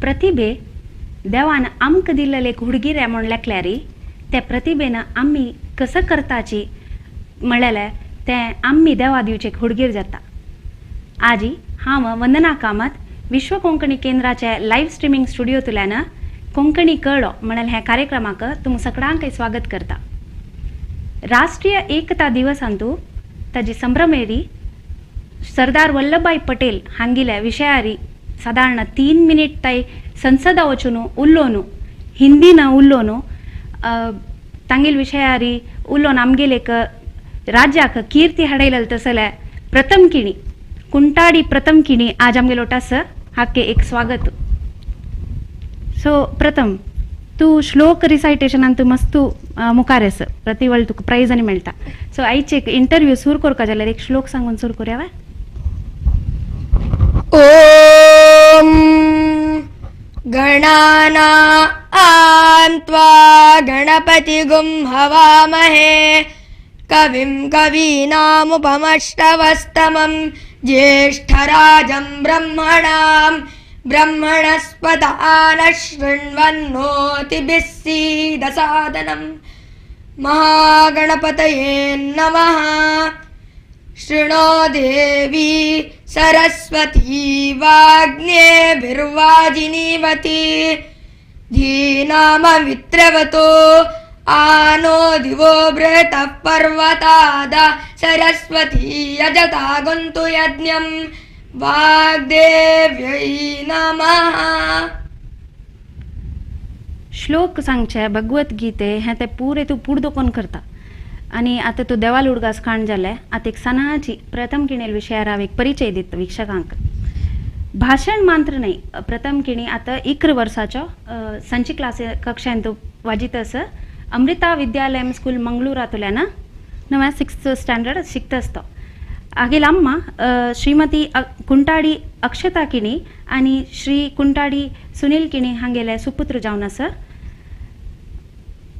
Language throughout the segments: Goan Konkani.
प्रतिभे देवान आमकां दिल्लें एक हुडगिरे म्हूण लेखल्यारी ते प्रतिभेन आमी कसं करताची म्हणलेलें तें आमी देवा दिवचें एक हुडगीर जाता. आजी हांव वंदना कामत विश्व कोंकणी केंद्राचे लायव्ह स्ट्रिमींग स्टुडियोंतल्यान कोंकणी कळो म्हणल्यार ह्या कार्यक्रमाक तुम सगळ्यांकय स्वागत करता. राष्ट्रीय एकता दिवसांतू ताजी संभ्रमेरी सरदार वल्लभभाई पटेल हांगिले विशयारी सादारण 3 मिनिट ताई संसदा वचून उल्लोनु हिंदीन उल्लोनु तांगेल विशयारी उलोवन आमगेले एक राज्याक कीर्ती हाडयलेल तसले प्रथम किणी कुंटाडी प्रथम किणी आज आमगेलो टास हाके एक स्वागत. सो प्रथम तूं श्लोक रिसायटेशनान तूं मस्तू मुखार आस प्रति वेळ तुका प्रायज आनी मेळटा. सो आयचे एक इंटरव्यू सुरू करपा जाल्यार एक श्लोक सांगून सुरू करुया. ओम गणानां त्वा गणपतिगुं हवामहे कविं कवीनामुपमश्रवस्तमं ज्येष्ठराजं ब्रह्मणां ब्रह्मणस्पत आनः शृण्वन्नोतिभिः सीदसादनं महागणपतये नमः. शृणो देवी सरस्वती वाग्नेभिर्वाजिनीवती धीनाममित्रवतो आनो दिवो बृहतः पर्वताद सरस्वती यजता गन्तु यज्ञं वाग्देव्यै नमः. श्लोक सांगचे भगवत गीते हें तें पुरें तूं पुर्दोकोन करता आनी आतां तूं देवाल उडगास खाण जालें. आतां एक सणाची प्रथम किणेल विशयार हांव एक परिचय दिता वीक्षकांक. भाशण मात्र न्हय प्रथम किणी आतां 11 वर्साचो संची क्लास कक्षांत तूं वाजीत आसा. अमृता विद्यालयम स्कूल मंगळूरांतल्यान नव्या 6th standard शिकता आसता. हागेल अम्मा श्रीमती कुंटाडी अक्षता किणी आनी श्री कुंटाडी सुनील किणी हांगेले सुपुत्र जावन आसा.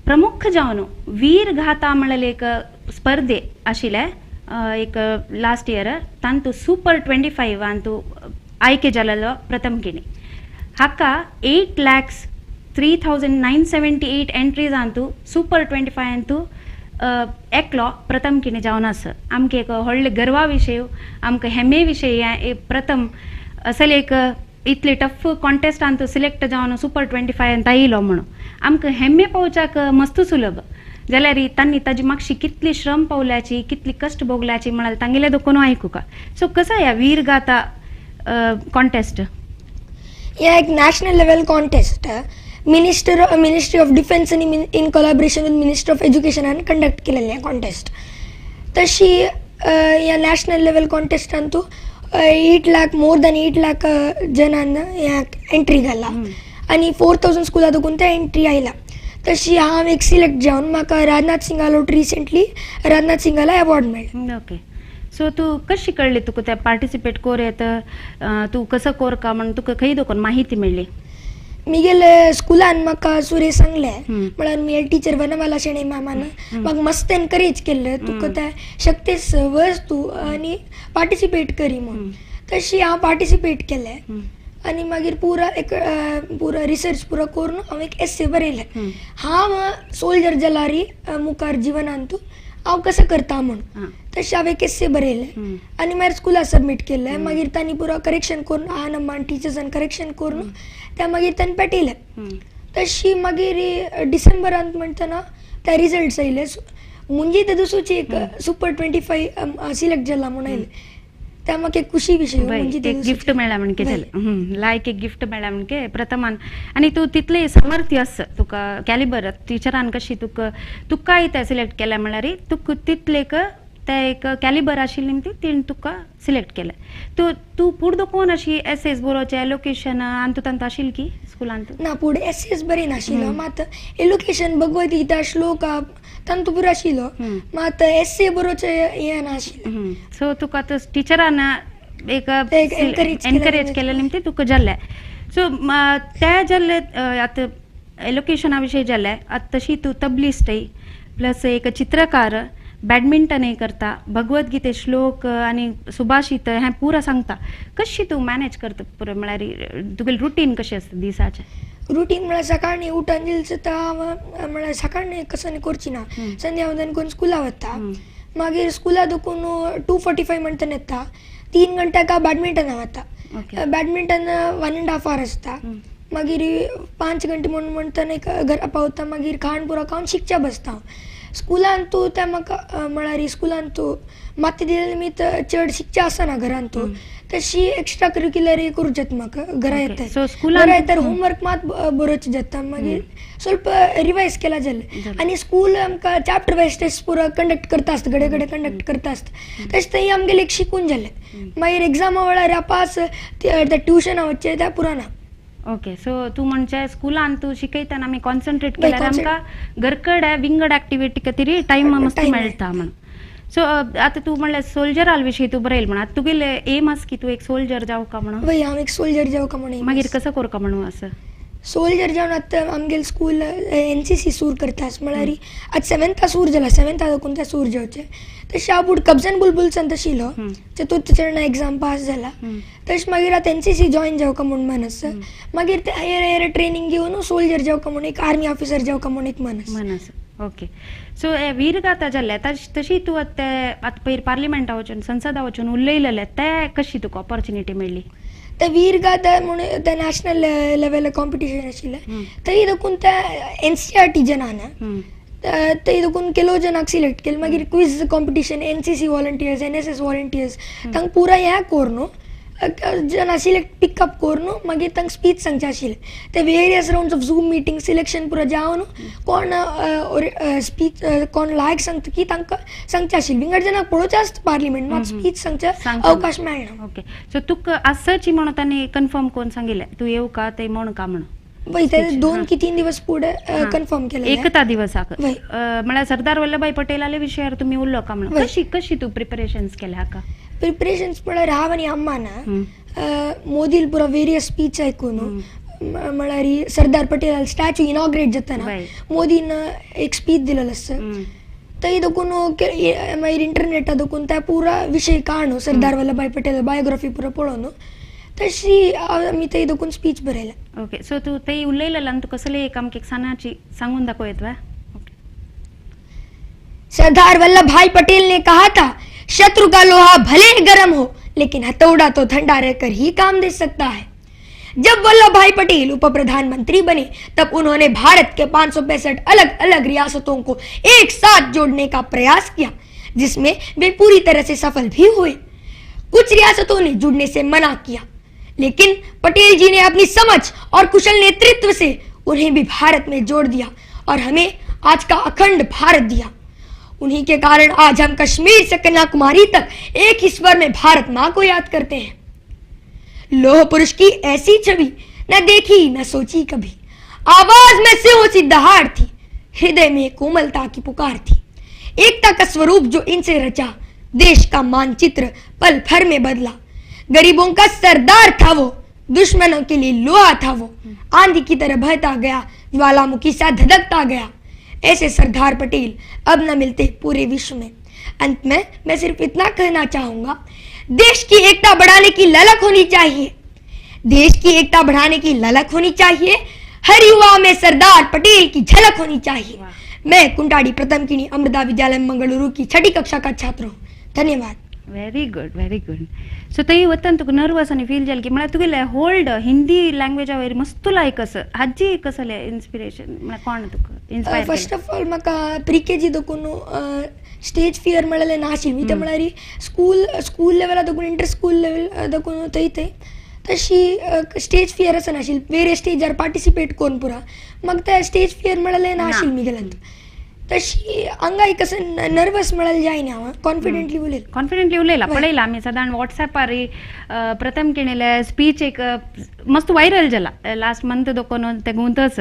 प्रमुख जावन वीर घाता म्हणलेले एक स्पर्धे आशिल्ले एक लास्ट इयर तांतू सुपर 25 अंतू आयके जालेलो प्रथम किणी. हाका 8,03,978 एंट्रीज अंतू सुपर 25 अंतू एकलो प्रथम किणी जावन आसा. आमकां एक व्हडले गर्वा विशय आमकां हेमे विशय प्रथम असले एक इतले टफ कॉन्टेस्टांत सिलेक्ट जावन सुपर 25 अंत आयलो म्हणून आमकां हेम्मे पावच्याक मस्त सुलभ जाल्यार तांणी ताजी मागशी कितली श्रम पावल्याची कितली कश्ट भोगल्याची म्हळ्यार तांगेले दोकोन आयकुका. सो कसो ह्या वीर गाथा कॉन्टेस्ट? हे एक national level contest ministry of defence आनी in collaboration with ministry of एज्युकेशनान conduct केलेलें हें कॉन्टेस्ट. तशी ह्या नॅशनल लेवल कॉन्टेस्टान तूं 8 लाख मोर दॅन 8 लाख जणांना ह्या एंट्री घाला आनी 4000 स्कुलां दोकून ते एंट्री आयला. तशी हांव एक सिलेक्ट जावन म्हाका राजनाथ सिंगालो रिसेंटली राजनाथ सिंगाला अवॉर्ड मेळ्ळें. ओके, सो तूं कशी कळ्ळी तुका ते पार्टिसिपेट कोर येत तूं कसो कोरका म्हण तुका खंय दोकून माहिती मेळ्ळी? मिगेले स्कुलान म्हाका सुरेश सांगलें म्हळ्यार मुगे टिचर वनमाला शेणै मामान म्हाका मस्त एनकरेज केल्लें तुका ते शक्तेस वच तूं आनी पार्टिसिपेट करी म्हूण. तशी हांव पार्टिसिपेट केलें आनी मागीर पुरा एक पुरा रिसर्च पुरा करून हांव एक एस्से बरयलें. हांव सोल्जर जाल्यार मुखार जिवनांत हांव कसो करता म्हूण तशें हांव एक एस्से बरयलें आनी मागीर स्कुलाक सबमीट केलें. मागीर तांणी पुरो करेक्शन करून आनम्मान टिचर्सान करेक्शन करून त्या मागीर तांणी पेटयलें. तशी मागीर डिसेंबरांत म्हणटना ते रिजल्ट्स आयले. मुंजी ते दुसरोची एक सुपर 25 सिलेक्ट जाला म्हूण आयले. त्या म्हाका एक खुशी विशय म्हणजे एक गिफ्ट मेळ्ळा म्हणके जालें. लायक एक गिफ्ट मेळ्ळा म्हणके प्रथमान. आनी तूं तितले समर्थ्य आसा तुका कॅलिबर टिचरान कशी तुका तुकाय ते सिलेक्ट केल्या म्हणल्यार तुका तितलेक ते एक कॅलिबर आशिल्ली ती तिणें तुका सिलेक्ट केलें. तूं तूं फुडें दोकोन अशी एसेस बरोवचें एलोकेशन अंतू तांतू आशिल्ली की स्कुलांत? ना फुडें एसेस बरी नाशिल्लो मात एलोकेशन भगवत गीता श्लोक तांतू पुरो आशिल्लो मात एसे बरोवचें हें नाशिल्लें. सो तुका आतां टिचरान एक एनकरेज केलें निमतां तुका जाल्लें. सो तें जाल्लें आतां एलोकेशना विशय जालें. आतां तशी तूं तबलिस्टय प्लस एक चित्रकार बॅडमिंटनय करता, भगवद्गीते श्लोक आनी सुभाषित हें पुरा सांगता. कशी तूं मॅनेज करता पुरो, म्हळ्यार तुगेलें रुटीन कशें आसता दिसाचें? रुटीन म्हळ्यार सकाळीं उठून दिलचें हांव म्हळ्यार सकाळीं कसं करची ना, संध्या वंदन करून स्कुला वता. मागीर स्कुला दुखून 2:45 म्हणटना येता, 3 घंट्याक बॅडमिंटना वता. बॅडमिंटन 1.5 our आसता. मागीर 5 घंटे म्हणून म्हणटना एक घरा पावता. मागीर खाण पुरो खावन शिकच्या बसता हांव. स्कुलान तूं तें म्हाका म्हळ्यार स्कुलान तूं माती दिले निमित्त चड शिकचें आसना घरान तूं, तशी एक्स्ट्रा करिक्युलर करूं जाता म्हाका घरा येता. घरा येता होमवर्क मात बरोवचें जाता, मागीर ಸ್ವಲ್ಪ रिवायज केला जालें. आनी स्कूल आमकां चॅप्टर वायज टेस्ट पुरो कंडक्ट करता आसता, घडये घडये कंडक्ट करता आसता, तशें थंय आमगेलें एक शिकून जालें. मागीर एग्जामा वेळार पास त्या ट्युशना वचचें त्या पुरो ना. ओके, सो तूं म्हणजे स्कुलान तूं शिकयतना आमी कॉन्सन्ट्रेट केल्यार आमकां घरकडे विंगड एक्टिविटी खातीर टायम मस्त मेळटा म्हणून. सो आतां तूं म्हणल्यार सोल्जरा विशीं तूं बरयल म्हण, आतां तुगेलें एम आसा की तूं एक सोल्जर जावका म्हणून? वय, हांव एक सोल्जर जावका म्हणून. मागीर कसो करका म्हणून आसा? सोल्जर जावन आतां आमगेलें स्कूल NCC सूर करता, म्हळ्यार आतां 7th सूर जाला, 7th दाखून तें सूर जावचें. तशें हांव बुड कब्जन बुलबुलसान तशिलो चतुर्थ चरण एग्जाम पास जाला. तशें मागीर आतां NCC join जावका म्हूण मन आसा. मागीर ते हायर हायर ट्रेनींग घेवन सोल्जर जावका म्हूण, एक आर्मी ऑफिसर जावका म्हूण एक मन आसा. मन आसा. ओके, सो हे वीरगाथा जाल्ले तशी तूं आतां आतां पयर पार्लिमेंटा वचून संसदा वचून उलयलेलें, तें कशी तुका ऑपॉर्च्युनिटी मेळ्ळी? ते वीरगाथा म्हणून ते नॅशनल लेवल कॉम्पिटिशन आशिल्लें, थंय देखून ते NCERT जनान थंय देखून केलो जनाक सिलेक्ट केलें. मागीर quiz competition, NCC volunteers, NSS volunteers तांकां पुरा हें करून जना सिलेक्ट पिकअप करून मागीर तांकां स्पीच सांगचें आशिल्लें. ते various rounds of Zoom meeting selection पुरो जावन कोण स्पीच कोण लायक सांगता की तांकां सांगचें आशिल्लें. विंगड जनाक पळोवचें आसता पार्लिमेंट, मात स्पीच सांगचें अवकाश मेळना. ओके, सो तुका आसाची म्हणून तांणी कन्फर्म कोण सांगिल्लें तूं येवं का ते म्हणून का म्हणून? वय, ते 2 की 3 दिवस पुढे कन्फर्म केलें एकता दिवसाक. म्हळ्यार सरदार वल्लभभाई पटेलाले विशयार तुमी उरलो का म्हणून कशी कशी तूं प्रिपरेशन्स केलें हाका? प्रिपरेशन्स म्हळ्यार हांव आनी अम्मान मोदील पुरो वेरियस स्पीच आयकून, म्हळ्यार सरदार पटेल स्टॅच्यू इनॉग्रेट जातना मोदीन एक स्पीच दिलेलो आसा, थंय देखून मागीर इंटरनेटा देखून त्या पुरा विशय काडून सरदार वल्लभभाई पटेल बायोग्राफी पुरो पळोवन तशी आमी थंय देखून स्पीच बरयल्या. ओके, सो तूं थंय उलयलें आनी तुका कसले एक आमकां एक सानाची सांगून दाखोवं येता? सरदार वल्लभ भाई पटेल ने कहा था, शत्रु का लोहा भले गर्म हो लेकिन हथौड़ा तो ठंडा रहकर ही काम दे सकता है। जब वल्लभ भाई पटेल उप प्रधानमंत्री बने तब उन्होंने भारत के 565 अलग अलग रियासतों को एक साथ जोड़ने का प्रयास किया, जिसमें वे पूरी तरह से सफल भी हुए। कुछ रियासतों ने जुड़ने से मना किया, लेकिन पटेल जी ने अपनी समझ और कुशल नेतृत्व से उन्हें भी भारत में जोड़ दिया और हमें आज का अखंड भारत दिया। उन्हीं के कारण आज हम कश्मीर से कन्याकुमारी तक एक ही स्वर में भारत माँ को याद करते हैं। लोह पुरुष की ऐसी छवि न देखी न सोची कभी। आवाज में सिंह सी दहाड़ थी, हृदय में कोमलता की पुकार थी। एकता का स्वरूप जो इनसे रचा, देश का मानचित्र पल भर में बदला। गरीबों का सरदार था वो, दुश्मनों के लिए लोहा था वो। आंधी की तरह बहता गया, ज्वालामुखी सा धधकता गया। ऐसे सरदार पटेल अब न मिलते पूरे विश्व में। अंत में मैं सिर्फ इतना कहना चाहूंगा, देश की एकता बढ़ाने की ललक होनी चाहिए, देश की एकता बढ़ाने की ललक होनी चाहिए। हर युवा में सरदार पटेल की झलक होनी चाहिए। मैं कुंटाड़ी प्रथम किनी अमृता विद्यालय मंगलुरु की 6ठी कक्षा का छात्र हूँ। धन्यवाद। Very good, very good. So थंय वतना तुका नर्वस आनी फील जालें की म्हळ्यार तुगेलें होल्ड हिंदी लँग्वेजा वयर मस्त लायक आसा, हाजी कसलें इन्स्पिरेशन म्हळ्यार कोण तुका इन्स्पायर? फर्स्ट ऑफ ऑल म्हाका प्री के जी देखून स्टेज फियर म्हळ्यार नाशिल्ली. ते म्हळ्यार स्कूल लेवला देखून इंटर स्कूल लेवल देखून थंय थंय तशी स्टेज फियर आसा नाशिल्ली. वेरियस स्टेजार पार्टिसिपेट करून पुरा म्हाका ते स्टेज फियर म्हळ्यार नाशिल्ली म्हगेल्यान. तशी हांगा एक असं नर्वस म्हळ्यार जायना, हांव कॉन्फिडंटली उलयलां. कॉन्फिडंटली उलयलां, पळयलां आमी सदांच वॉट्सॅपार प्रथम केणेले स्पीच एक मस्त व्हायरल जाला लास्ट मंथ दोकोन ते गुंतच.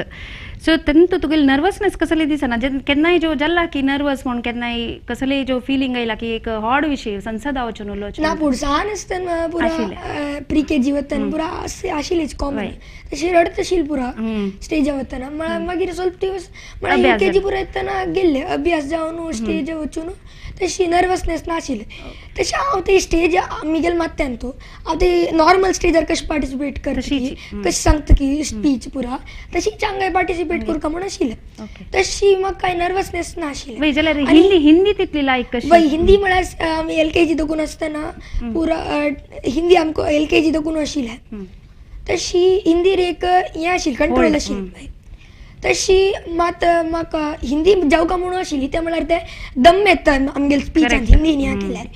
सो तेन्ना तुगेली नर्वसनेस कसली दिसना केन्नाय जो जाला की नर्वस म्हूण केन्नाय कसलेय जो फिलींग आयला की एक हॉड विशय संसदा वचून उलोवचें ना? पूण सान आसतना पुरा प्री के जी वतना पुरा आशिल्लीच कॉमन, तशी रडत आशिल्ली पुरा स्टेजार वतना. मागीर स्वल्प दिवस म्हळ्यार you के जी पुरा येतना गेल्ले अभ्यास जावन स्टेजार वचून तशी नर्वसनेस नाशिल्लें. तशें हांव ते स्टेज मिगेल मात्यान तूं हांव ते नॉर्मल स्टेजार कशें पार्टिसिपेट करता की कशें सांगता की स्पीच पुरा तशीच हांगाय पार्टिसिपेट करता म्हूण आशिल्लें. तशी म्हाका कांय नर्वसनेस नाशिल्लें. जाल्यार हिंदी हिंदी तितली लायक कशी? वय हिंदी म्हळ्यार आमी LKG दकून आसतना पुरा हिंदी आमकां LKG दकून आशिल्लें. तशी हिंदीर एक हें आशिल्लें कंट्रोल आशिल्लें. तशी मात म्हाका हिंदी जावका म्हणून आशिल्ली तें म्हळ्यार तें दम येता आमगेले स्पिचान हिंदीन हें केल्यार.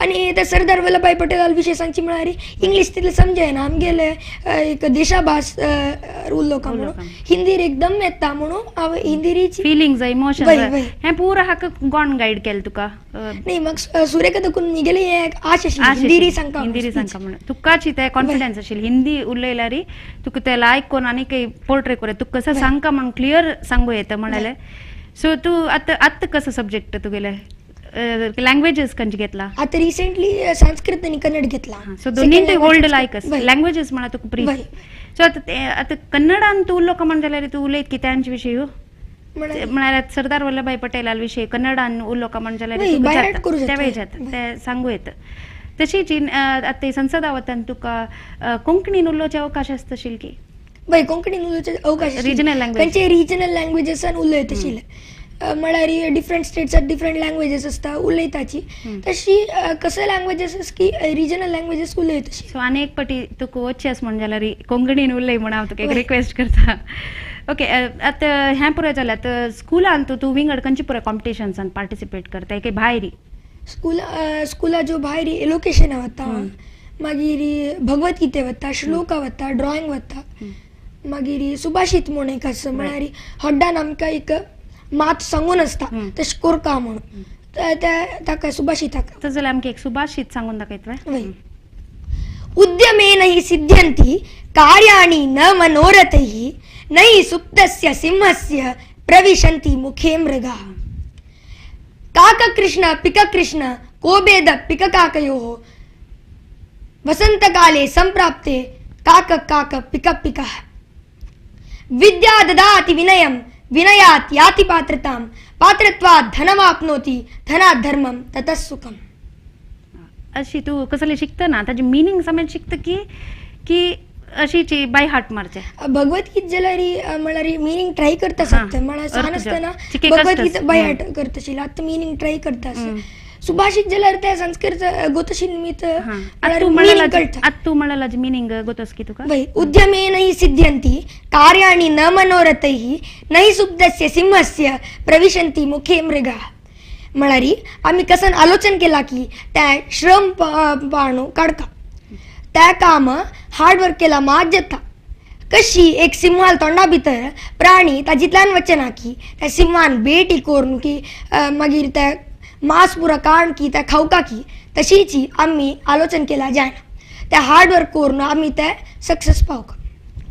आनी ते सरदार वल्लभभाई पटेला विशय सांगची म्हळ्यार इंग्लीश तितलें समजायना आमगेले एक देशाभास उलोवका म्हणून हिंदीर एक दम येता म्हणून हांव हिंदीरीच फिलिंग्स इमोशन्स हें पुरा हाका कोण गायड केलें तुका? न्ही म्हाका सुरेखा दकून मिगेली एक आश आशिल्ली हिंदीरी सांगता हिंदीरी सांगता म्हणून तुकाची ते कॉन्फिडन्स आशिल्ली हिंदी उलयल्यार तुका ते लायक कोण आनी काही पोर्ट्रे कर तुका कसं सांगका म्हण क्लियर सांगू येता म्हणाले. सो तूं आतां आतां कसो सब्जेक्ट तुगेले लँग्वेजेस खंयचे घेतला? आता रिसेंटली संस्कृत आनी कन्नड घेतला. सो दोन्ही होल्ड लायक लँग्वेजेस म्हणा तुका प्री. सो आतां आतां कन्नडान तूं उलोवका म्हण जाल्यार तूं उलयत की त्यांचे विशय म्हळ्यार सरदार वल्लभभाई पटेला विशय कन्नडान उलोवका म्हण जाल्यार तेवय जाता ते सांगू येता. तशीच आतां संसदा वतान तुका कोंकणीन उलोवचे अवकाश आसता आशिल्ले की? वय कोंकणीन उलोवचे अवकाश रिजनल लँग्वेज खंयचे रिजनल लँग्वेजेसान उलयत आशिल्ले म्हळ्यार डिफरंट स्टेट्सात डिफरंट लँग्वेजेस आसता उलयताची तशी कसले लँग्वेजेस की रिजनल लँग्वेजेस उलयत अशी. सो आनी एक पटी तुका वचचें आसा म्हण जाल्यार कोंकणीन उलय म्हण हांव तुका एक रिक्वेस्ट करता. ओके आतां हें पुराय जालें. आतां स्कुलान तूं विंगड खंयचे पुराय कॉम्पिटिशन्सान पार्टिसिपेट करता एके भायरी? स्कुला ज्यो भायर एलोकेशना वता, मागीर भगवत गीते वता, श्लोका वता, ड्रॉइंग वता, मागीर सुभाषित म्हूण एक आसा म्हळ्यार हड्डान आमकां एक मात सांगून आसता तशें कोरका म्हणून ताका सुभाषिताक. जाल्यार आमकां एक सुभाषित सांगून दाखयत. वय उद्यमेन हि सिद्ध्यन्ति कार्याणि न मनोरथैः नहि सुप्तस्य सिंहस्य प्रविशन्ति मुखे मृगाः. काककृष्ण पिककृष्ण कोभेद पिककाकयोः वसन्तकाले सम्प्राप्ते काक काक पिक पिकः. विद्या ददाति विनयं विनयात् याति पात्रतां पात्रत्वात् धनमाप्नोति धनात् धर्मं ततः सुखम्. अशी तूं कसले शिकता ना ताजी मिनींग समज शिकता की की अशीची बाय हार्ट मारचे? भगवद्गीत जाल्यार म्हळ्यार मिनींग ट्राय करता सकता म्हळ्यार सान आसतना भगवद्गीत बाय हार्ट करता आशिल्लें आतां मिनींग ट्राय करता. सुभाषित जाल्यार ते संस्कृत गोतशी निमित्त कळटा. तूं म्हळ्यार मिनींग गोतोस की तुका? वय उद्यमेन हि सिद्ध्यन्ति कार्याणि न मनोरथैः नहि सुप्तस्य सिंहस्य प्रविशन्ति मुखे मृगाः. म्हळ्यार आमी कसन आलोचन केला की त्या श्रम पाणू काडका त्या काम हार्ड वर्क केला मात जाता. कशी एक सिंहाल तोंडा भितर प्राणी ताजींतल्यान वचना की त्या सिंहान बेटी करून की मागीर त्या मांस पुरा काडून की त्या खावका की तशीच आमी आलोचन केला जायना त्या हार्ड वर्क करून आमी ते सक्सेस पावका.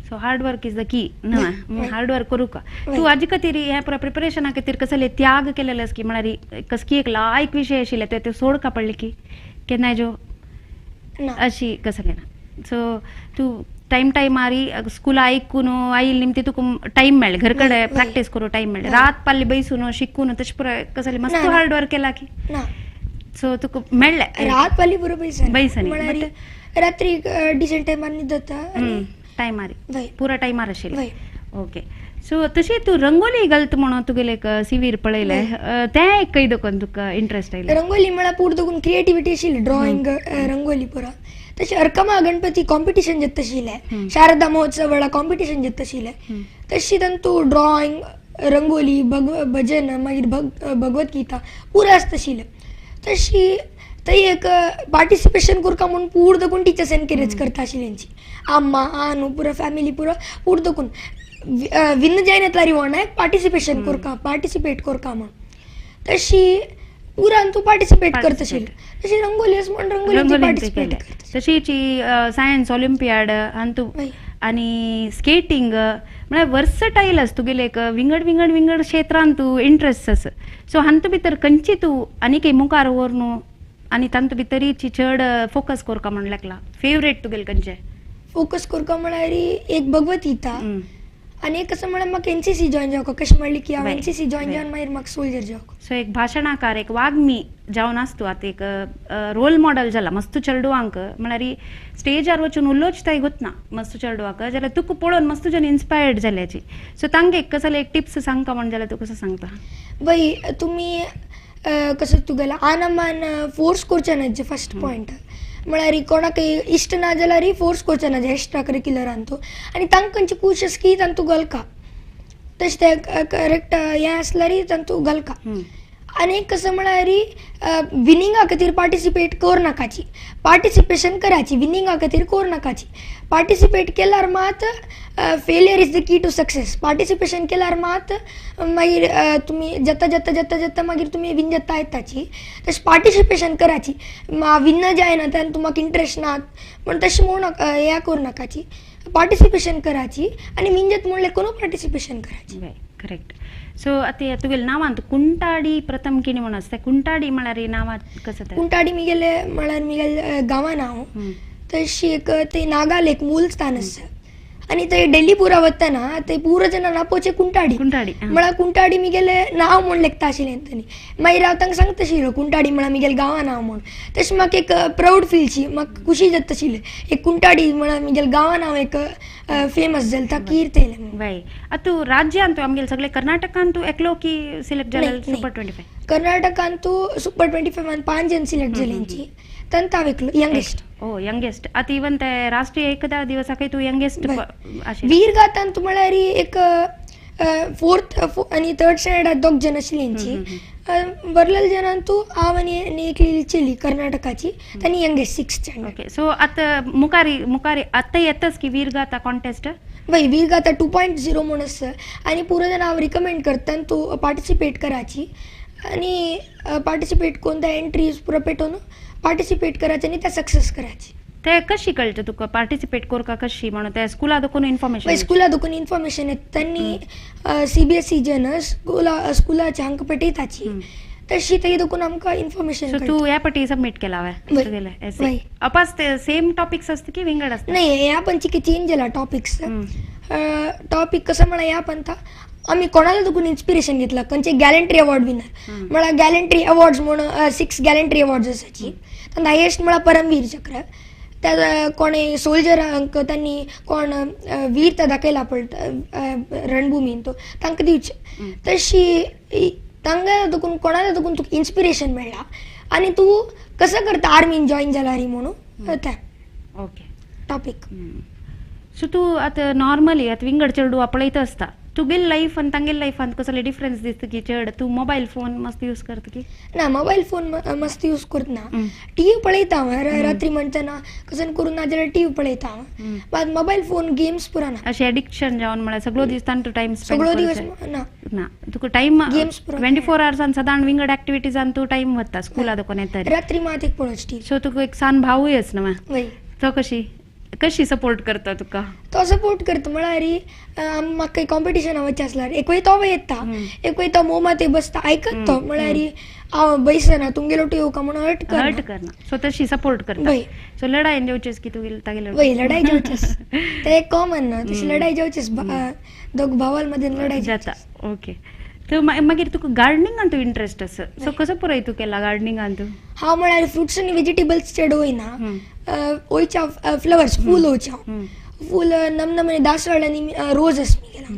So hard work is the key न्हय? हार्ड वर्क करूं का तूं हाजे खातीर हें पुरा प्रिपरेशना खातीर कसले त्याग केलेले आसा की म्हळ्यार कसकी एक लायक विशय आशिल्ले ते ते सोडका पडले की केन्नाय ज्यो अशी कसलें ना? सो तूं टायम टायमारी स्कुला आयकून आयिल्ली निमती तुका टायम मेळ्ळें घर कडेन प्रॅक्टीस करूं टायम मेळ्ळें रात पाल्ली बैसून शिकून तशें पुराय कसलें मस्त हार्ड वर्क केला की सो तुका मेळ्ळें? रात पाली बरोबर बैसनी रात्री डिसंट टायमार न्हिदता टायमार पुरा टायमार आशिल्लें. ओके सो तशें तूं रंगोली घालता म्हणून तुगेलें एक सिवीर पळयलें तें एक खंय दकून तुका इंट्रस्ट आयलो? रंगोली म्हळ्यार पूर दकून क्रिएटिविटी आशिल्ली ड्रॉइंग रंगोली पुरा. तशें अर्कमा गणपती कॉम्पिटिशन जाता आशिल्लें, शारदा महोत्सव वेळार कॉम्पिटिशन जाता आशिल्लें तशी तांतू ड्रॉइंग रंगोली भजन मागीर भगवद्गीता पुरा आसता आशिल्लें. तशी थंय एक पार्टिसिपेशन करका म्हूण पूर दकून टिचर्स एनकरेज करता आशिल्ली तेंची अम्मा आनू पुरा फॅमिली पुरा पूर दकून विन जायना तरी पार्टिसिपेशन करका पार्टिसिपेट करका म्हूण तशी पुरान तूं पार्टिसिपेट करता आशिल्लें. तशी रंगोली आसा म्हूण रंगोली पार्टिसिपेट करता. तशीच सायन्स ऑलिम्पियाड आनी तूं आनी स्केटींग म्हळ्यार वर्सटायल आसा तुगेलें एक विंगड विंगड विंगड क्षेत्रान तूं इंट्रस्ट आसा. सो हातूंत भितर खंयची तूं आनी खंय मुखार व्हर न्हू आनी तातूंत भितरीची चड फोकस करका म्हण लागला फेवरेट तुगेलें खंयचें? फोकस करका म्हळ्यार एक भगवत गीता आनी एक कसं म्हळ्यार म्हाका एनसीसी जॉयन जावंक कशें म्हणलें की हांव एनसीसी जॉयन जावन मागीर म्हाका सोल्जर जावंक. सो एक भाशणाकार, एक वाग्मी जावन आसतू आतां एक रोल मॉडल जाला मस्त चेडवांक, म्हळ्यार स्टेजार वचून उलोवच ताई गोतना मस्त चेडवाक जाल्यार तुका पळोवन मस्त जन इन्स्पायर्ड जाल्याची. सो तांकां एक कसले एक टिप्स सांगता म्हण जाल्यार तूं कसो सांगता? बाई तुमी कसं तुगेलो आनमान फोर्स करचे ना, फर्स्ट पॉयंट म्हळ्यार कोणाकय इश्ट ना जाल्यार फोर्स करचे ना एक्स्ट्रा करिक्युलरान तूं, आनी तांकां खंयची खूश आसा की तांतू घालका, तशें तें करेक्ट हें आसल्यार तांतू घालका. आनी कसं म्हळ्यार विनिंगा खातीर पार्टिसिपेट कर नाकाची, पार्टिसिपेशन कराची, विनिंगा खातीर कर नाकाची. पार्टिसिपेट केल्यार मात failure is the key to success. Participation केल्यार मात मागीर तुमी जाता जाता जाता जाता मागीर तुमी विन जाता येताची. तशें पार्टिसिपेशन कराची, विन जायना तेन्ना तुमकां इंट्रस्ट ना म्हण तशें म्हणू नाका, हें करूं नाकाची, पार्टिसिपेशन कराची आनी विन जाता म्हणलें कोणू पार्टिसिपेशन कराची. करेक्ट. सो आतां तुगेले नांवान कुंटाडी प्रथम किणी म्हणून आसता, कुंटाडी म्हळ्यार नांवां कसं तें? कुंटाडी मिगेले म्हळ्यार मिगेले गांवान हांव, तशी एक ते नागाल एक मूल स्थान आसा आनी ते डेलीपुरा वतना ते पुरो जाणां नापोवचे कुंटाडी, कुंटाडी म्हळ्यार कुंटाडी मिगेले नांव म्हूण लेखता आशिल्लें तांणी. मागीर हांव तांकां सांगता आशिल्लो कुंटाडी म्हळ्यार मिगेले गांवां नांव म्हूण, तशें म्हाका एक प्रावड फीलशी, म्हाका खुशी जाता आशिल्लें एक कुंटाडी म्हळ्यार मिगेले गांवां नांव एक फेमस जालें, ताका कीर्त येयलें. बाय आतां तूं राज्यांत तूं आमगेले सगळे कर्नाटकान तूं एकलो की सिलेक्ट जालें सुपर 25? कर्नाटकान तूं सुपर 25 5 जण सिलेक्ट जालेंची, तांत हांव एकलो यंगेस्ट. ओ यंगेस्ट. आतां इवन ते राष्ट्रीय एकता दिवसाकय तूं यंगेस्ट आशिल्लो. वीरगाथान तूं म्हळ्यार एक 4th आनी 3rd स्टँडर्डाक 2 जण आशिल्ल्यांची, बरलेले जणान तूं हांव आनी एकली चेली कर्नाटकाची, तांणी youngest 6th standard. Okay. So आतां मुखारी मुखारी आतां येताच की वीरगाथा कॉन्टेस्ट? वय वीरगाथा 2.0 म्हूण आसा आनी पुरो जाण हांव रिकमेंड करता तूं पार्टिसिपेट कराची आनी पार्टिसिपेट करून त्या एंट्रीज पुरो पेटोवन पार्टिसिपेट करायचे आनी त्या सक्सेस करायची. ते कशी कळटा तुका पार्टिसिपेट करका कशी म्हणून? ते स्कुला देखून इन्फॉर्मेशन? स्कुला देखून इन्फॉर्मेशन येता त्यांनी CBSE जन स्कुला स्कुलाचे हांकां पेटयताची तशी ते देखून आमकां इन्फॉर्मेशन. सो तूं ह्या पटी सबमीट केला हांवें? अपास ते सेम टॉपिक्स आसता की विंगड आसता? नाही, ह्या पण चिके चेंज जाला टॉपिक्स. टॉपिक कसं म्हळ्यार ह्या पंथा आमी कोणाला देखून इन्स्पिरेशन घेतला, खंयचे गॅलंट्री अवॉर्ड विनर म्हळ्यार गॅलंट्री अवॉर्ड्स म्हूण 6 गॅलंट्री अवॉर्ड्स आसाची, तांत हायेस्ट म्हळ्यार परमवीर चक्र, त्या कोणे सोल्जरांक तांणी कोण वीरता दाखयला पळय रणभुमीन तो तांकां दिवचे, तशी तांकां देखून कोणाला देखून तुका इन्स्पिरेशन मेळ्ळा आनी तूं कसं करता आर्मीन जॉयन जाला री म्हणून तें ओके टॉपीक. सो तूं आतां नॉर्मली आतां विंगड चेडवां पळयत आसता, तुगेले लायफ आनी तांगेले लायफान कसले डिफरन्स दिसता की चड तूं मोबायल फोन मस्त यूज करता की? ना, मोबायल फोन मस्त यूज करतना, टीव्ही पळयता हांव रात्री म्हणटना कसं करून ना जाल्यार टीव्ही पळयता हांव, but mobile phone games पुरा ना. अशें एडिक्शन जावन म्हळ्यार सगळो दीस तांतू टायम स्पेंड सगळो दिवस ना ना, तुका टायम 24 आवर्सान सदां विंगड ऍक्टिव्हिटीजान तूं टायम वता स्कुला देखून येता रात्री मात एक पळोवची टीव्ही. सो तुका एक सान भावूय आसा न्हू, तो कशी कशी सपोर्ट करता तुका? तो सपोर्ट करता म्हळ्यार म्हाका कॉम्पिटिशन वचचें आसल्यार एक वेळ तो येता, एक वेळ तो मोमा ते बसता आयकत तो, म्हळ्यार हांव बैसना तुमगेलो येवका म्हणून हर्ट हर्ट करना. सो तशी सपोर्ट करता. सो लढायेन जेवचेस की तूं तागेले? वय लढाई जेवचेस, ते एक कॉमन ना, तशी लढाई जेवचेस दोग भावाल मध्ये लढाई जाता. ओके. तर मागीर तुका गार्डनिंगान तूं इंट्रस्ट आसा, सो कसो पुराय तूं केला गार्डनिंगान तूं? हांव म्हळ्यार फ्रुट्स आनी वेजिटेबल्स चड वयना, वयच्या फ्लवर्स फूल वयच्या फूल नमनमने दासवाळ आनी रोज आसा मिगेला.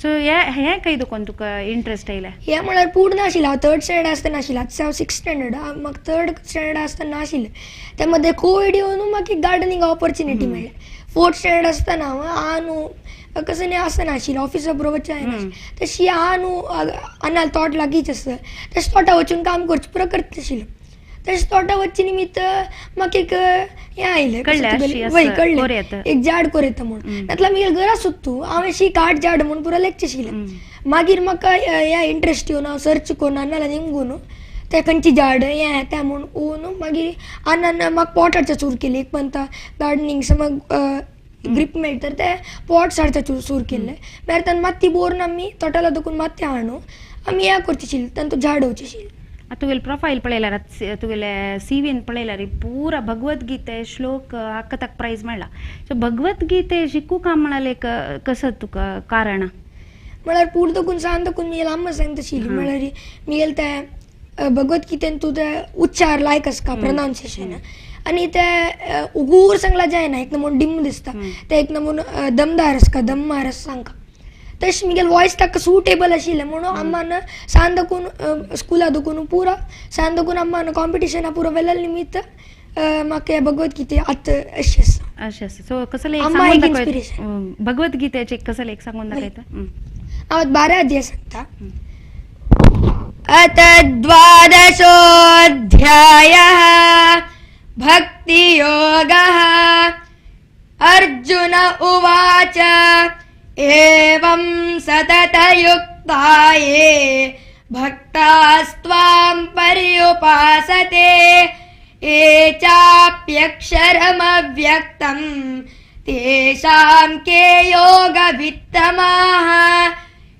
सो हे खंय दुकोन तुका इंट्रस्ट आयला? हे म्हळ्यार पूर्ण नाशिल्लें, हांव 3rd standard आसतना नाशिल्लें, आतां हांव 6th standard, म्हाका 3rd standard आसतना नाशिल्लें. त्या मदें कोवीड येवन म्हाका एक गार्डनिंग ऑपॉर्चुनिटी मेळ्ळी. 4th standard आसतना हांव हांव न्हू कसं न्ही आसना आशिल्लें ऑफिसा बरोबर वचचें जायना, तशी हांव न्हू अन्नाल तोट लागींच आसा तशें तोटा वचून काम करचें पुरो करता आशिल्लें. तशें तोटा वचचें निमित्त म्हाका एक हें आयलें, वय कळ्ळें एक झाड कोर येता म्हूण, नातल्यार म्हगेलें घरा सोदतू हांव अशी काट झाड म्हूण पुरो लेखचें आशिल्लें. मागीर म्हाका हें इंट्रस्ट येवन हांव सर्च करून अन्नाला निमगून तें खंयचें झाड हें तें म्हूण येवन मागीर अन्नान म्हाका पोट हाडचें सुरू केलें. एक म्हणटा गार्डनिंग समज ग्रीप मेळटा तर ते पॉट्स हाडचे सुरू केल्ले, मागीर तांकां माती बोरून आमी तोटाला दुखून माती हाडून आमी हें करची आशिल्ली, तांतूं झाड वचचे आशिल्लें. तुगेले प्रोफायल पळयल्यार तुगेले सीवीन पळयल्यार पुरा भगवद्गीते श्लोक हाका ताका प्रायज मेळ्ळा. सो भगवद्गीते शिकूंक म्हणाले कसं तुका कारण? म्हळ्यार पूर्ण दकून सान दकून मी अम्मा सांगता आशिल्ली, म्हळ्यार मी ते भगवद्गीतेन तूं ते उच्चार लायक आसता, प्रोनाउन्सिएशन, आनी ते उगूर सांगला जायना, एक नमून डिम दिसता, ते एक नमून दमदार आसता, दम्मार आसा सांगका. तशें मुगेले वॉयस ताका सुटेबल आशिल्लें म्हणून अम्मान सान दकून स्कुला दकून पुरा सान दकून अम्मान कॉम्पिटिशना पुरो वेल्ले निमित्त म्हाका भगवद्गीते आतां अशें आसा. अशें आसा. सो कसलें एक सांगून दाखय भगवद्गीतेचें, कसलें एक सांगून दाखयता? हांव 12 अध्याय सांगता. अथ द्वादशोऽध्यायः भक्तियोगः. अर्जुन उवाच एवं सततयुक्ता ये भक्तास्त्वां पर्युपासते ये चाप्यक्षरमव्यक्तं तेषां के योगवित्तमाः.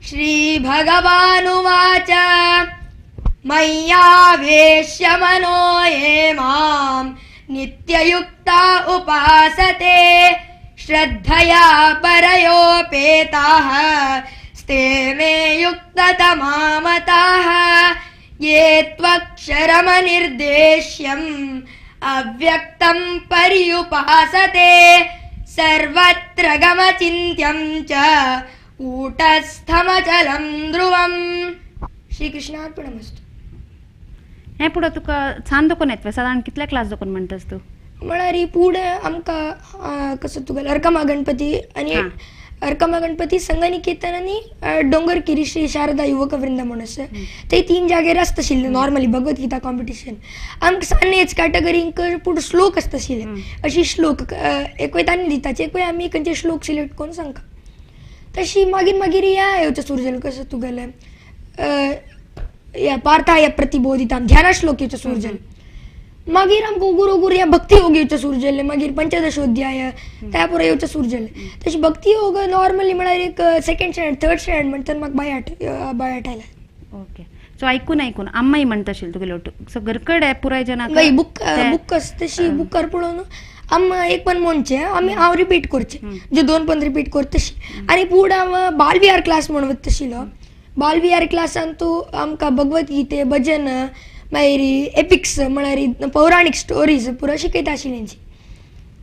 श्रीभगवानुवाच मय्यावेश्य मनो ये मां नित्ययुक्ता उपासते श्रद्धया परयोपेताः स्ते मे युक्ततमामताः. ये त्वक्षरमनिर्देश्यम् अव्यक्तं पर्युपासते सर्वत्र गमचिन्त्यं च कूटस्थमचलं ध्रुवम्. श्रीकृष्णार्पणमस्तु. हें पुढं तुका छान दोकोन येता सादारण कितल्या क्लास दोकोन म्हणटास तूं? म्हळ्यार पुढे आमकां कसं तुगेलें अर्कमा गणपती आनी अर्कमा गणपती संगनिकेतन आनी डोंगरकिरी श्री शारदा युवक वृंद म्हणून आसा, ते 3 जाग्यार आसता आशिल्लें नॉर्मली भगवद्गीता कॉम्पिटिशन. आमकां सान एज कॅटेगरींक पूण श्लोक आसता आशिल्ले, अशी श्लोक एक वेळ तांणी दिताचे, एक वेळ आमी खंयचे श्लोक सिलेक्ट करून सांगता. तशी मागीर मागीर ह्या येवचें सुरू जालें कसं तुगेलें ह्या पार्थाय प्रतिबोधितां ध्याना श्लोक येवचें सुरू जालें. मागीर आमकां उगूर उगूर ह्या भक्ती योग येवचें सुरू जालें, मागीर पंचदशोध्याय त्या पुरो येवचें सुरू जालें. तशें भक्ती योग नॉर्मली म्हळ्यार एक सेकंड स्टँडर्ड थर्ड स्टँडर्ड म्हणटा म्हाका बायाट आयला. ओके. सो आयकून आयकून अम्माय म्हणटा आशिल्ली तुगेले ओटू. सो घरकडे पुराय जनाक बुक बुक आसता तशी बुकार पळोवन आम एक पण म्हणचें आमी हांव रिपीट करचें, जे 2 पण रिपीट करता तशी. आनी फुडें हांव बालविहार क्लास म्हणून वता आशिल्लो. बालविहार क्लासान तूं आमकां भगवद्गीते भजन मागीर एपिक्स म्हळ्यार पौराणीक स्टोरीज पुरो शिकयता आशिल्ली.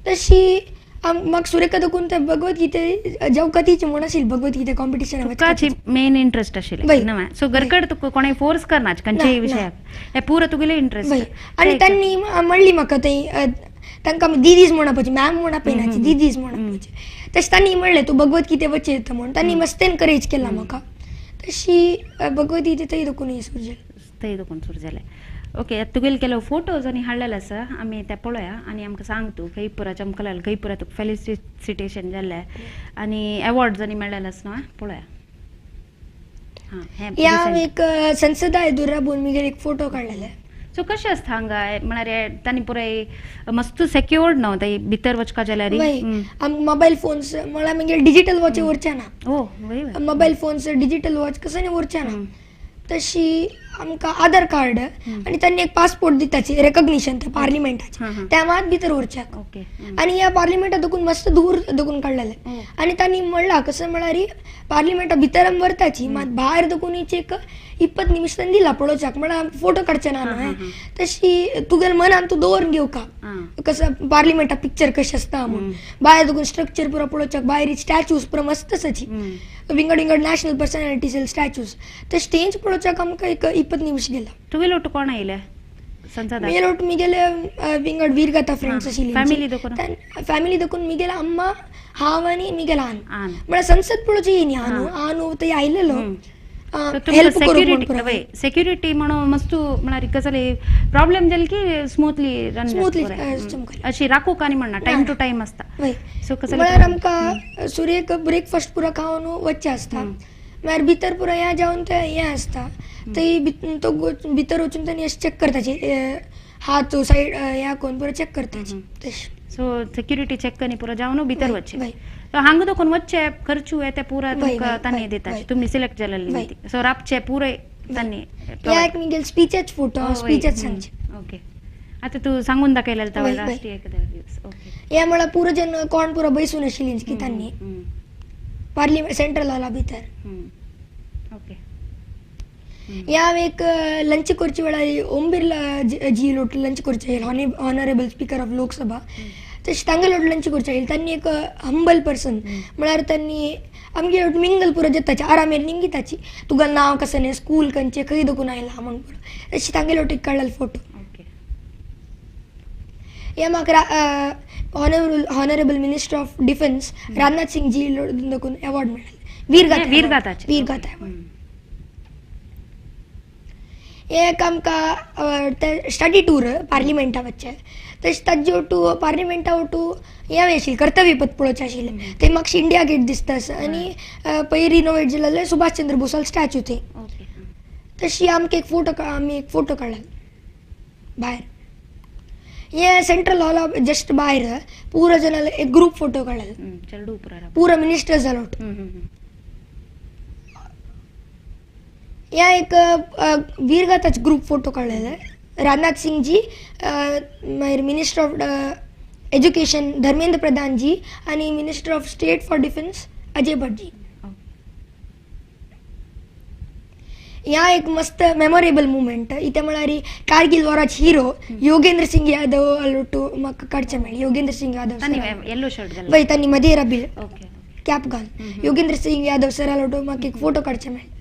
तशी म्हाका सुरेखा दकून ते भगवद्गीते जेवकातीचे म्हूण आशिल्ली भगवद्गीते कॉम्पिटिशन तुकाची मेन इंट्रस्ट आशिल्लें. सो घरकड तुका कोणें फोर्स करना खंयच्याय विशयाक, हें पुरो तुगेलें इंट्रस्ट. आनी तांणी म्हणली म्हाका थंय तांकां आमी दिदीज म्हणपाची, मॅम म्हणप पळयनाची, दिदीज म्हणपाची. तशें तांणी म्हणलें तूं भगवद्गीते वचयता म्हूण, तांणी मस्त एनकरेज केला म्हाका. तशी भगवद्गीते थंय दकून सुरू जालें. थंय दकून सुरू जालें. ओके. तुगेले ಕೆಲವು फोटोज आनी हाडलेले आसा, आमी ते पळोवया आनी आमकां सांग तूं खंय पुरा चमकलाल, खंय पुरा तुका फेलिसिटेशन जाल्लें आनी एवॉर्ड्स आनी मेळ्ळेले आसा न्हू, पळोवया. हां, ह्या एक संसदा एदुरा राबून मुगेर एक फोटो काडलेले. सो कशें आसता हांगा म्हळ्यार तांणी पुराय मस्त सेक्युअर्ड न्हू थंय भितर वचपा जाल्यार? आमकां मोबायल फोन्स म्हळ्यार मागीर डिजीटल वॉच व्हरचें ना. मोबायल फोन्स डिजीटल वॉच कसं व्हरचें ना. तशी आमकां आधार कार्ड आनी तांणी एक पासपोर्ट दिताची रेकग्निशन त्या पार्लिमेंटाचें, त्या मात भितर व्हरच्याक. आनी ह्या पार्लिमेंटा दोकून मस्त दूर दोकून काडलेलें. आनी तांणी म्हणलां कसं म्हळ्यार पार्लिमेंटा भितर आमी व्हरताची मात भायर दोकून एक 20 निमिश तांणी दिला पळोवच्याक, म्हळ्यार फोटो काडचे ना न्हय. तशी तुगेले मनान तूं दवरून घेवका कसं पार्लिमेंटा पिक्चर कशें आसता म्हूण, भायर दोकून स्ट्रक्चर पुरो पळोवच्याक, भायर स्टॅच्यूज पुरो मस्त आसाची, विंगड विंगड नॅशनल पर्सनॅलिटीज स्टॅच्यूज, ते स्टेज पळोवच्याक आमकां एक 20 निमिश गेला. तुगेले ओटू कोण आयले संसदा? मुगेले ओटू मुगेले विंगड वीरगाथा फ्रेंड्स आशिल्ली. फॅमिली दोकून? फॅमिली दोकून मुगेले अम्मा, हांव आनी मुगेले आन. म्हळ्यार संसद पळोवची येयनी आनू, आनू थंय आयलेलो. सेक्युरिटी म्हणून मस्त म्हळ्यार कसले प्रॉब्लेम जाले की स्मूथली रन स्मूथली अशी राखूक आनी म्हणना, टायम टू टायम आसता. सो कसं म्हळ्यार आमकां सुरेक ब्रेकफास्ट पुरो खावन वचचें आसता, मागीर भितर पुरो हें जावन तें हें आसता, थंय तो भितर वचून तांणी अशें चॅक करताची, हात सायड ह्या करून पुरो चॅक करताची. तशें सो सेक्युरिटी चॅक करी पुरो जावन भितर वचचें. हांगा दोकून वचचे खर्चू ते पुरा तुमकां तांणी दिता, तुमी सिलेक्ट जाल्ले. सो राबचे पुरे तांणी या एक मिगेल स्पीचेच फोटो, स्पीचेच सांगचे. ओके, आता तू सांगून दाखयलेलं तेव्हा राष्ट्रीय एकता दिवस. ओके, या म्हळ्यार पुरो जन कोण पुरो बैसून आशिल्ली की तांणी पार्लिमेंट सेंट्रल हॉला भितर. ओके, या एक लंच करचे वेळार ओम बिर्ला जी लोट लंच करचे येईल, ऑनरेबल स्पीकर ऑफ लोकसभा, तशें तांगे लोट लंच करचे येईल. तांणी एक हंबल पर्सन म्हळ्यार तांणी आमगे मिंगल पुरो जेताचे आरामेर निंगिताची, तुगा नांव कसं न्ही, स्कूल खंयचे, खंय दकून आयला म्हण पुरो, तशें तांगे लोट एक काडलेलो फोटो. या म्हाका honourable minister of defence Rajnath Singh ji दकून award मेळ्ळें, वीरगाथा, वीरगाथा अवॉर्ड. एक आमकां ते स्टडी टूर पार्लिमेंटा वचचें, तशें ताजे ओटू पार्लिमेंटा ओटू हें आशिल्लें कर्तव्य पथ पळोवचें आशिल्लें, थंय मातशें इंडिया गेट दिसता आसा आनी पयर रिनोवेट जाल्लें सुभाष चंद्र बोसाल स्टॅच्यू थंय. तशी आमकां एक फोटो, आमी एक फोटो काडला भायर, हे सेंट्रल हॉला जस्ट भायर पुरो जण एक ग्रुप फोटो काडला, पुरो मिनिस्टर्स जालो. या एक वीरगाथाच ग्रुप फोटो काडलेले, राजनाथ सिंग जी, मागीर minister of education Dharmendra Pradhan ji आनी minister of state for defence Ajay Bhatt ji. या एक मस्त मेमोरेबल मुमेंट इथे म्हळ्यार कारगिल वॉराच हिरो योगेंद्र सिंग यादव आलोटू म्हाका काडचें मेळ्ळें. योगेंद्र सिंग यादव येलो शर्ट वय, तांणी मदेरा बिल कॅप घाल, योगेंद्र सिंग यादव सर आलोटू म्हाका एक फोटो काडचें मेळ्ळें.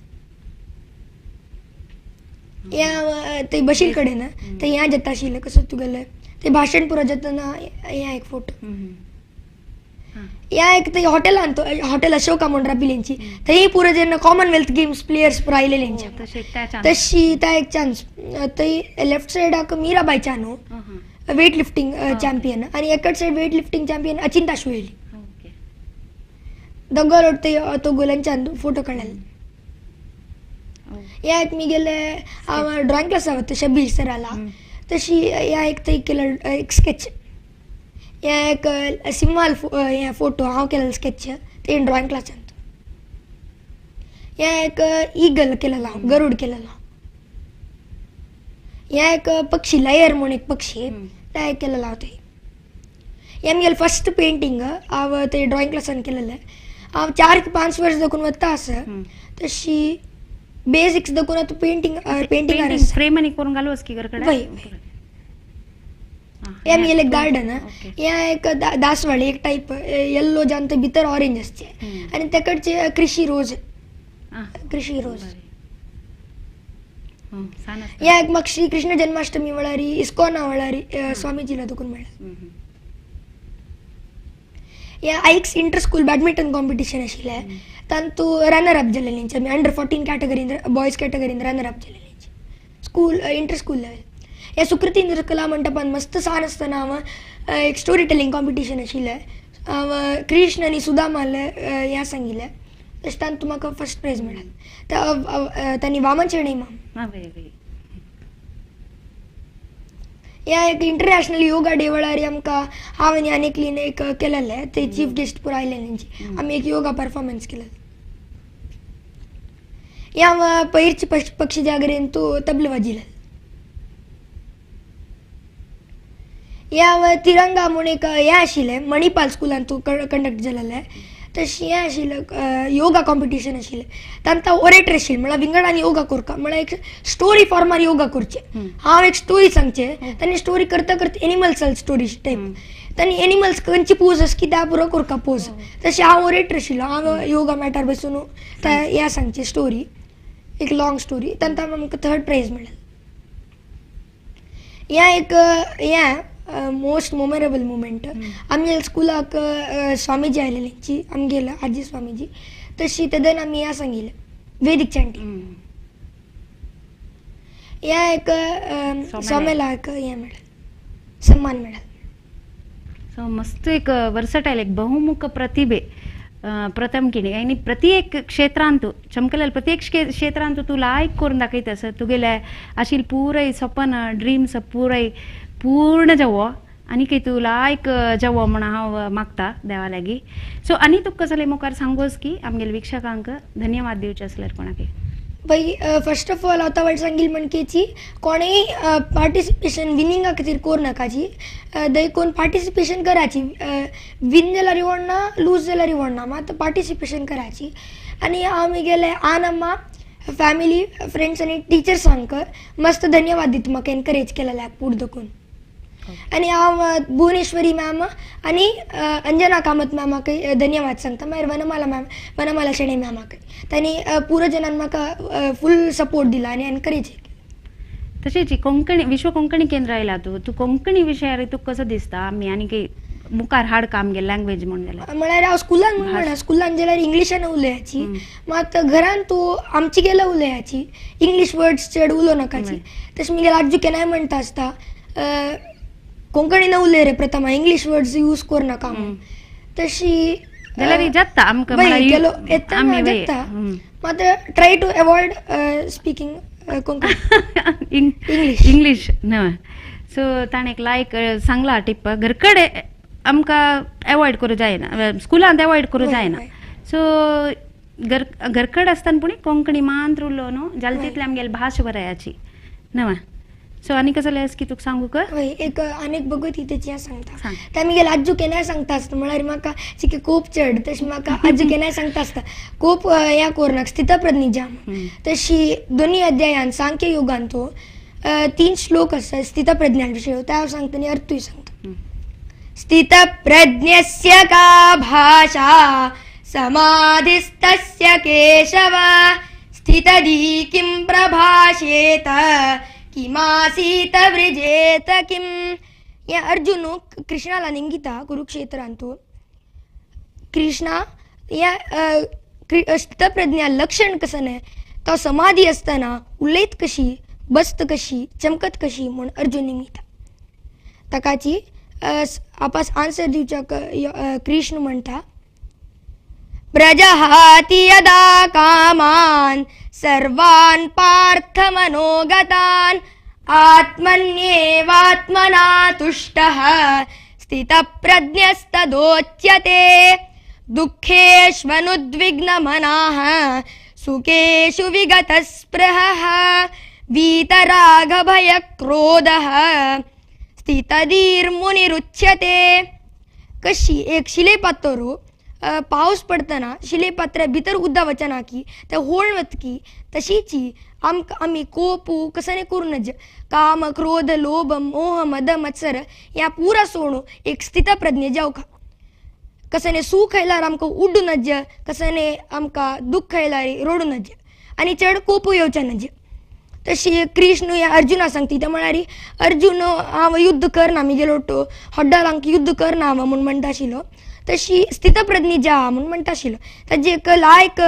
या ते बशील कडेन ते ह्या जाता आशिल्लें कसो तुगेलें ते भाशण पुरो जातना ह्या एक फोटो. या एक ते हॉटेलान तो हॉटेल अशोका म्हूण राबिल्यांची, थंय पुरो जेन्ना कॉमनवेल्थ गेम्स प्लेयर्स पुरो आयलेले तशी त्या एक चान्स. थंय left सायडाक Mirabai Chanu weight lifting champion आनी एकट side weight lifting champion Achinta Sheuli, दोगां लोट तो गोलांच्यान फोटो काडलेलो. या एक मिगेले हांव ड्रॉइंग क्लासा वता शबीर सराला, तशी या एक थंय केलं एक स्केच, या एक सिम्हाल हे फोटो हांव केलेलो स्केच ते ड्रॉइंग क्लासान. या एक ईगल केलेलो हांव, गरुड केलेलो. या एक पक्षी लायर म्हूण एक पक्षी ते एक केलेलो हांव थंय. हे म्हगेलें फर्स्ट पेंटींग हांव ते ड्रॉइंग क्लासान केलेलें. हांव 4-5 वर्स दाखून वता आसा, तशी बेसिक्स दाखून आतां पेंटींग पेंटींग फ्रेम आनी करून घालूस की घरा वय. हे आमगेलें गार्डन, हे एक दासवाळी एक टायप येल्लो जावन ते भितर ऑरेंज आसचे आनी तेकडचे कृषी रोज, कृषी रोज. हे एक म्हाका श्री कृष्ण जन्माष्टमी वेळार इस्कॉना वेळार स्वामीजीला दुखून मेळ्ळें. हे आयक्स इंटर स्कूल बॅडमिंटन कॉम्पिटिशन आशिल्लें, तातूंत रनर अप जालेलें आमी अंडर 14 कॅटेगरीन, बॉयज कॅटेगरीन रनर अप जालेलें स्कूल इंटर स्कूल लेवल. हे सुकृती कला मंडपान मस्त सान आसतना हांव एक स्टोरी टेलिंग कॉम्पिटिशन आशिल्लें, हांव कृष्ण आनी सुदामालें हें सांगिल्लें, तशें तातूंत म्हाका फर्स्ट प्रायज मेळ्ळें. तांणी वामन शेणै माम. ह्या एक इंटरनॅशनल योगा डे वेळार आमकां हांव आनी आनी एक केलेलें, ते चीफ गेस्ट पुरो आयले तेंची, आमी एक योगा परफॉर्मन्स केलेलें. ह्या हांव पयरची पक्षी जागरेन तूं तबला वाजयलें. ह्या हांव तिरंगा म्हूण एक हें आशिल्लें मणिपाल स्कुलान तूं कंडक्ट जालेलें, तशें हें आशिल्लें योगा कॉम्पिटिशन आशिल्लें, तांकां ओरेटर आशिल्लें, म्हळ्यार विंगडान योगा करता, म्हळ्यार एक स्टोरी फॉर्मार योगा करचें. हांव एक स्टोरी सांगचें, तांणी स्टोरी करता करता एनिमल्स स्टोरी टायप, तांणी एनिमल्स खंयची पोज आसा की त्या पुरो करता पोज, तशें हांव ओरेटर आशिल्लो, हांव योगा मॅटार बसून हें सांगचें स्टोरी, एक लॉंग स्टोरी, तांकां आमकां थर्ड प्रायज मेळ्ळें. हें एक हें मोस्ट मेमोरेबल मुमेंट. आमगे स्कुलाक स्वामीजी आयलेली आमगेले आजी स्वामीजी, तशी तेन्ना आमी हें सांगिल्लें वेदीक चॅन्टींग. ह्या एक सोमेलाक हें मेळ्ळें, सन्मान मेळ्ळें. सो मस्त एक वर्सटायल एक बहुमुख प्रतिभे प्रथम किणी आनी प्रत्येक क्षेत्रांतू चमकलेले प्रत्येक क्षेत्रांतू तूं लायक करून दाखयता सर तुगेले आशिल्लें पुराय सपन ड्रीम्स पुराय पूर्ण जावो आनी की तूं लायक जावो म्हूण हांव मागता देवा लागीं. सो आनी तुका कसले मुखार सांगोस की आमगेले वीक्षकांक धन्यवाद दिवचे आसल्यार कोणाक. बाई फर्स्ट ऑफ ऑल हांव वाट सांगील म्हणकेची कोणेय पार्टिसिपेशन विनिंगा खातीर कोर नाकाची, देखून पार्टिसिपेशन कराची. विन जाल्यार रिवॉर्ड ना, लूज जाल्यार रिवॉर्ड ना, मात पार्टिसिपेशन कराची. आनी हांव म्हगेले आन अम्मा, फॅमिली, फ्रेंड्स आनी टिचर्सांक मस्त धन्यवाद दिता म्हाका एनकरेज केलेल्याक पूर दकून. आनी हांव भुवनेश्वरी मॅम आनी अंजना कामत मॅमाकय धन्यवाद सांगता. मागीर वनमाला मॅम, वनमाला शेणै मॅमाकय, तांणी पुरो जणान म्हाका फूल सपोर्ट दिला आनी एनकरेज केलें. तशेंच कोंकणी विश्व कोंकणी केंद्र आयला, तूं तूं कोंकणी विशयार तुका कसो दिसता आमी आनी मुखार हाड काम गे लँग्वेज म्हूण जाल्यार? म्हळ्यार हांव स्कुलान म्हूण म्हणा, स्कुलान जाल्यार इंग्लिशान उलयाची, मात घरान तूं आमची गेल्या उलयाची, इंग्लीश वर्ड्स चड उलोवं नाकाची. तशें म्हगेलें आजू केन्नाय म्हणटा आसता कोंकणीन उलय रे प्रथमा, इंग्लीश वर्ड्स यूज कर नाका म्हूण. तशी जाल्यार जाता आमकां येता जाता, मात try to avoid speaking Konkani English English न्हय. सो ताणें एक लायक सांगला टिप्प, घरकडे आमकां एवॉयड करूं जायना, स्कुलांत एवॉयड करूं जायना. सो घर घरकडे आसतना पूण कोंकणी मात्र उलोवं न्हू जाल्यार तितली आमगेली भाश बरयाची न्हय. सो आनी कसलें आसा की तुका सांगू का? हय, एक आनी एक भगवत गीतेची हांव सांगता. ते म्हगेले आजू केन्नाय सांगता आसता, म्हळ्यार म्हाका चिके खूब चड, तशें म्हाका आजू केन्नाय सांगता आसता खूब ह्या कोरनाक स्थितप्रज्ञ जाम. तशी दोनी अध्यायान सांख्य योगान तो 3 श्लोक आसा स्थितप्रज्ञा विशय, ते हांव सांगता आनी अर्थूय सांगता. स्थितप्रज्ञस्य का भाषा समाधिस्तस्य केशव, स्थितधी किं प्रभाषेत किमासीत व्रजेत किं. या अर्जुन कृष्णाला निंगिता कुरुक्षेत्रांतु कृष्णा या स्थितप्रज्ञा लक्षण कसं न्हय, तो समाधी असताना उलयत कशी, बसत कशी, चमकत कशी म्हूण अर्जुन निंगिता. ताकाची आपस आन्सर दिवच्याक कृष्ण म्हणटा, प्रजहाति यदा कामान सर्वान पार्थ मनोगतान आत्मन्येवात्मना तुष्टः स्थितप्रज्ञस्तदोच्यते. दुःखेष्वनुद्विग्नमनाः सुखेषु विगतस्पृहः वीतरागभयक्रोधः स्थितधीर्मुनिरुच्यते. कशी एक शिलेपातोरू पावस पडतना शिलेपात्रा भितर उदक वचना की ते होळ वतकी, तशीची आमकां आमी कोपू कसने करूं नज, काम क्रोध लोभ मोह मद मत्सर ह्या पुरा सोडून एक स्थितप्रज्ञ जावका. कसने सूख आयल्यार आमकां उड्डू नज, कसने आमकां दुख्ख आयल्यार रडूं नज आनी चड कोपू येवचें नज. तशी कृष्ण ह्या अर्जुना सांगता, ते म्हळ्यार अर्जुन हांव युद्ध करना, म्हगेलो हड्डार युद्ध करना हांव म्हूण म्हणटा आशिल्लो, तशी स्थितप्रज्ञ जा म्हूण म्हणटा आशिल्लो. ताजें एक लायक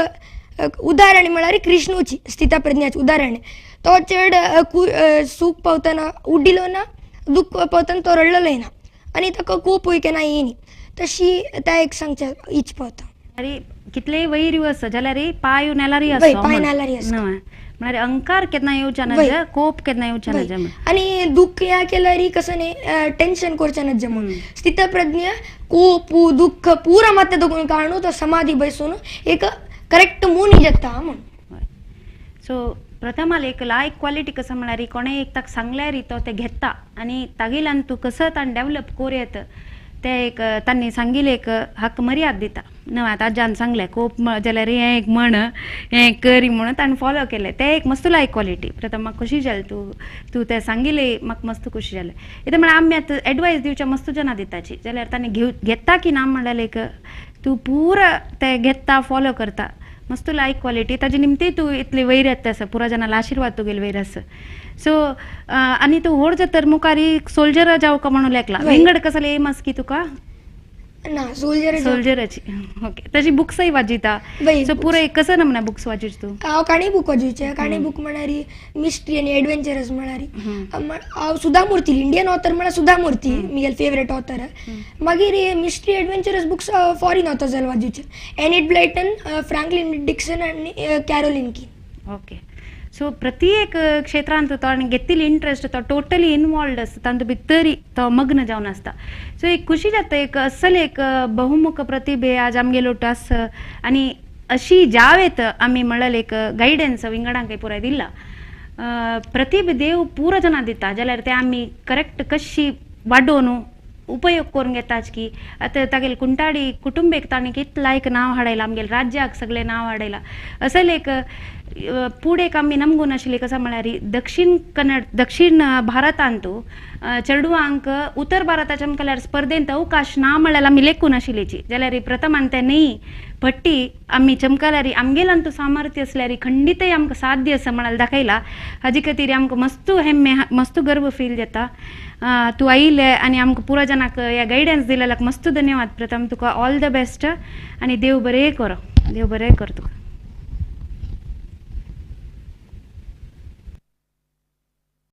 उदाहरण म्हळ्यार कृष्णूची स्थितप्रज्ञाचें उदाहरण. तो चड सूख पावतना उड्डिलो ना, दुख्ख पावतना तो रडलेलोय ना आनी ताका कोपूय केन्ना येयनी. तशी त्या एक सांगच्या इच पावता. अरे कितलेय वैर आसा जाल्यार पांय नेल्यारय आसा, पांय नेल्यारय आसा, म्हळ्यार अहंकार केन्ना येवच्या नज, कोप केन्ना येवच्या नज. आनी दुख्ख ह्या केल्यार कसं न्ही टेन्शन करचें नज म्हूण. स्थितप्रज्ञ कोप दुख्ख पुरा मात्य दोगून काडून तो समाधी बसून एक करेक्ट मुनी जाता म्हूण. सो प्रथमाल एक लायक क्वालिटी कसं म्हळ्यार कोणें एक ताका सांगल्यार तो ते घेता आनी तागेल्यान तूं कसं ताणें डेवलप करूं येता ते एक तांणी सांगिल्लें एक हाका मर्याद दिता न्हय. आतां आज्यान सांगलें कोप जाल्यार हें एक म्हण हें करी म्हणून ताणें फॉलो केलें, तें एक मस्त लायक क्वॉलिटी. प्रथम म्हाका खुशी जालें तूं तूं तें सांगिल्लें म्हाका मस्त खुशी जालें. कितें म्हळ्यार आमी आतां एडवायस दिवच्या मस्त जाणां दिताची जाल्यार ताणें घेता की ना म्हणल्यार एक तूं पुरा तें घेता फॉलो करता, मस्त लायक क्वॉलिटी. ताजे निमती तूं इतली वयर येता आसा, पुरा जाणां आशिर्वाद तुगेले वयर आसा. सो आनी तूं व्हड जातर मुखार एक सोल्जर जावका म्हणून लेखला, विंगड कसले एम आसा की तुका? ना, सोल्जर सोल्जराची. ओके, तशी बुक्सय वाचिता. सो पुराय कसं ना म्हणा बुक्स वाचिता तूं? हांव काणी बूक वाचूचे. काणी बूक म्हळ्यार मिस्ट्री आनी एडवेंचरस म्हळ्यार हांव सुधा मूर्ती, इंडियन ऑथर म्हळ्यार सुधा मूर्ती म्हगेले फेवरेट ऑथर. मागीर mystery adventurous books foreign authors जाल्यार वाचूचे, एनिड ब्लायटन, फ्रँकलिन डिक्सन आनी कॅरोलिन कीन. ओके, सो प्रत्येक क्षेत्रांत तो आनी घेतिल्ली इंट्रस्ट तो टोटली इनवॉल्वड आसता, तातूंत भितरी तो मग्न जावन आसता. सो एक खुशी जाता, एक असल एक बहुमुख प्रतिभे आज आमगेलो आसा आनी अशी जावेत आमी म्हणलें एक गायडन्स विंगडांक पुराय दिला. प्रतिभे देव पुरो जना दिता जाल्यार ते आमी करेक्ट कशी वाडोवन उपयोग करून घेताच की आतां तागेले कुंटाडी कुटुंबेक ताणें कितला एक नांव हाडयलां, आमगेले राज्याक सगळें नांव हाडयलां. असले एक पुढेक आमी नमगून आशिल्ली कसो म्हळ्यार दक्षिण कन्नड दक्षिण भारतांतू चेडवांक उत्तर भारताच्या आमकां स्पर्धेंत अवकाश ना म्हळ्यार आमी लेखून आशिल्लीची जाल्यार प्रथमान ते न्ही पट्टी आमी चमकल्यार आमगेलांतू सामर्थ्य आसल्यार खंडीतय आमकां साध्य आसा म्हळ्यार दाखयला. हाजे खातीर आमकां मस्तू हेम्मे मस्तू गर्व फील जाता. तूं आयिल्ले आनी आमकां पुरो जनाक ह्या गायडन्स दिलेल्याक मस्तू धन्यवाद प्रथम. तुका ऑल the best आनी देव बरें करो, देव बरें कर तुका.